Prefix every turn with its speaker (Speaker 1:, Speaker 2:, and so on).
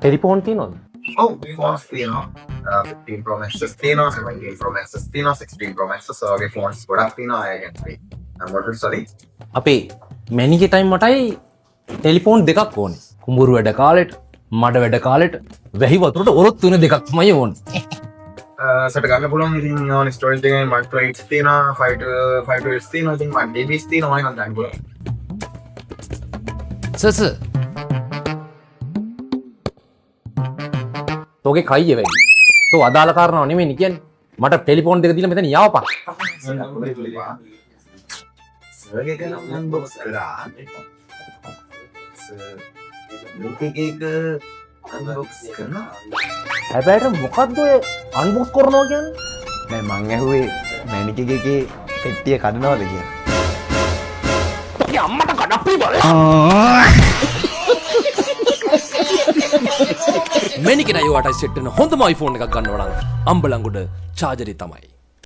Speaker 1: Telephone තියෙනවද?
Speaker 2: ඔව්, phones තියෙනවා. 15 Pro Max තියෙනවා, 17 Pro Max තියෙනවා, 16 Pro Max වගේ ෆෝන්ස් ගොඩක් තියෙනවා. ඒ කියන්නේ මොඩල්ස් වලින්.
Speaker 1: අපේ මැනිකේ ටයිම් මටයි ටෙලිෆෝන් දෙකක් ඕනේ. කුඹුරු වැඩ කාලෙට, මඩ වැඩ කාලෙට, වැහි වතුරට ඔරොත්තු වෙන දෙකක් තමයි ඕනේ.
Speaker 2: සට ගන්න පුළුවන්. ඉතින් ඕන ස්ටෝරේජ් එකෙන් 128 තියෙනවා, 5 5 12 තියෙනවා, ඉතින් 1 TB තියෙනවා, ඕන එකක් ගන්න පුළුවන්.
Speaker 1: සර් සර්, තෝගේ කයිය වැඩි. තෝ අදාළ කාරණාව නෙමෙයි කියන්නේ. මට ටෙලිෆෝන් දෙක දීලා මෙතන යවපන්.
Speaker 2: සර්ගේ එක නම් අන්බොක්ස් කරා. සර් මේක එක අන්බොක්ස් කරනවා.
Speaker 1: හැබැයි මොකද්ද ඔය අන්බොක්ස් කරනවා කියන්නේ?
Speaker 3: නෑ, මං ඇහුවේ මැනිකගේ එකේ පෙට්ටිය කඩනවද කියලා.
Speaker 1: තෝගේ අම්මට කඩප්පුලි බලලා. මැනිකේ නයි ඔයාට සෙට් වෙන හොඳම iPhone එකක් ගන්නවා නම් අම්බලන්ගොඩ චාර්ජරේ තමයි.